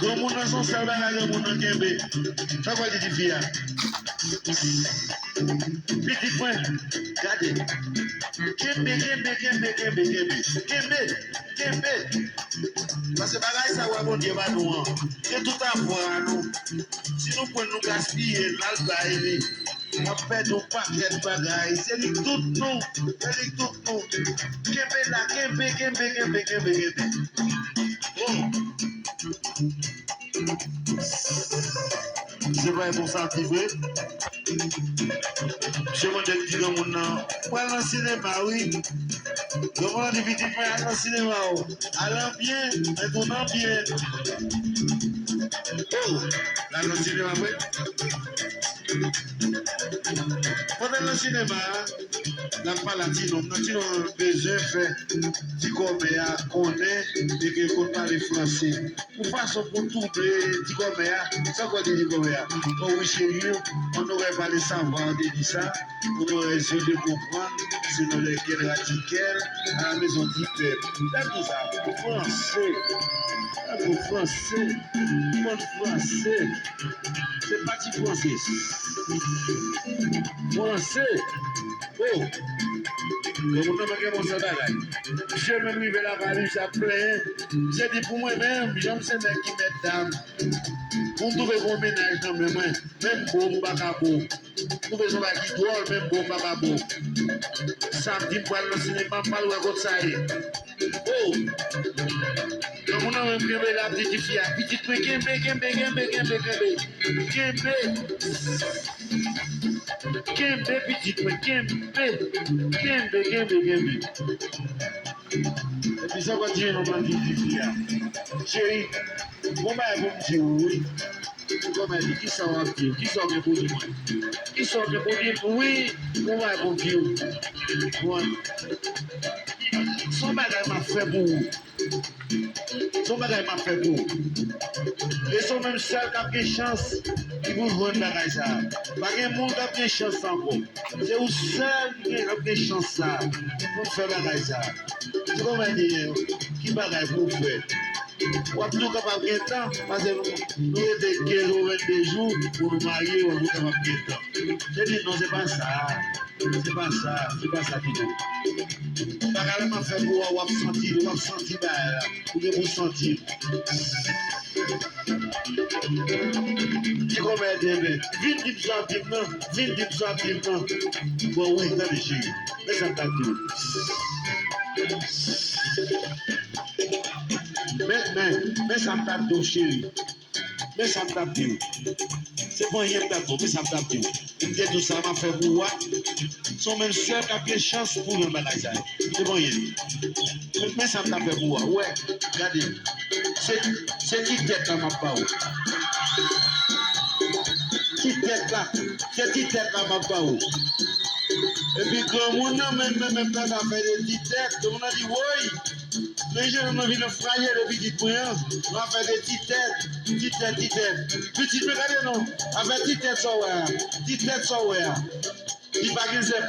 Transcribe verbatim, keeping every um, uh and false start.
Granmoun nan se yon sèl bagay granmoun nan kenbe. Sa w pral di tifi a? Pitit mwen, gade. Kenbe, kenbe, kenbe, kenbe, kenbe. Kenbe, kenbe. Paske bagay sa w wè Bondye ba nou an, se tout avwa nou. Si nou pran l, nou gaspiye l, n al bay li, n ap pèdi yon pakèt bagay. Se li k tout nou. Se li k tout nou. Kenbe la, kenbe, kenbe, kenbe, kenbe, kenbe. Bon. Se pa bon sa ki vre. Misye mande di granmoun nan, pral nan sinema wi. Granmoun nan di pitit mwen al nan sinema o. Al an byen, men tou nan byen. Oh, l al nan sinema vre. Pandan l nan sinema a, l ap pale a ti nonm nan. Ti nonm nan bezwen fè ti kòmè a konnen e ke l konn pale franse. Yon fason pou touble ti kòmè a. Sa w kwè de ti kòmè a? Oh wi cheri, on aurait parlé savoir de di sa, on aurait yeux de comprendre, selon lesquels radicales à la maison dit peuple. Tande sa, franse. Tande franse. Konn franse. Se pa ti franse. Franse. Oh! Granmoun nan manke bon sèl bagay. Misye menm rive lakay li, misye ap plenyen. Misye di pou mwen menm, jan m se nèg ki mèt dam, pou m twouve yon mennaj nan men mwen, menm bo m pa ka bo. M twouve se yon bagay ki dwòl, menm bo m pa ka bo. Samdi m pral nan sinema, m pral wè kot sa ye. Oh! Granmoun nan menm kenbe l ap di tifi a, pitit mwen kenbe, kenbe, kenbe, kenbe, kenbe. Kenbe. Kenbe pitit mwen, kenbe. Kenbe, kenbe, kenbe. Epi sa kontinye nan mande tifi a. Cheri, gon bagay pou m di w wi. Ti kòmè di, kisa w ap di? Kisa w gen pou di mwen? Kisa w gen pou di m? Wi, gon bagay pou m di w. Bon. Se yon bagay m ap fè pou ou. Se yon bagay m ap fè pou ou. E se w menm sèl k ap gen chans ki pou jwenn bagay sa a. Pa gen moun k ap gen chans sa ankò. Se ou sèl ki gen, k ap gen chans sa a pou w fè bagay sa a. Ti kòmè di, ki bagay pou w fè? W ap toujou kapab gen tan, paske nou, nou rete kenz ou vennde jou pou nou marye, w ap toujou kapab gen tan. Se di non, se pa sa. Se pa sa, se pa sa ki bon. Bagay la m ap fè pou ou a, w ap santi l, w ap santi bagay la. Ou gen pou w santi l. Ti kòmè di, men, vin di m sa w ap di m nan, vin di m sa w ap di m nan. Bon, wi, tande cheri. Men sa m t ap di w. Men, men, men sa m t ap di w, cheri. Men sa m t ap di w. Se pa anyen m t ap di w, men sa m t ap di w. M te di w sa m ap fè pou ou a. Se ou menm sèl k ap gen chans pou jwenn bagay sa yo. Se pa anyen. Men, men sa m t ap fè pou ou a. Ou wè, gade. Se, se ti tèt la m ap ba ou. Ti tèt la. Se ti tèt la m ap ba ou. Epi granmoun nan menm, menm, menm nan zafè de ti tèt. Granmoun nan di, woy! Men jan nou vin frajil epi pitit mwen an, nou ap fè de ti tèt, ti tèt, ti tèt. Pitit mwen gade non, afè ti tèt sa w wè a, ti tèt sa w wè a. Li pa gen zèpò,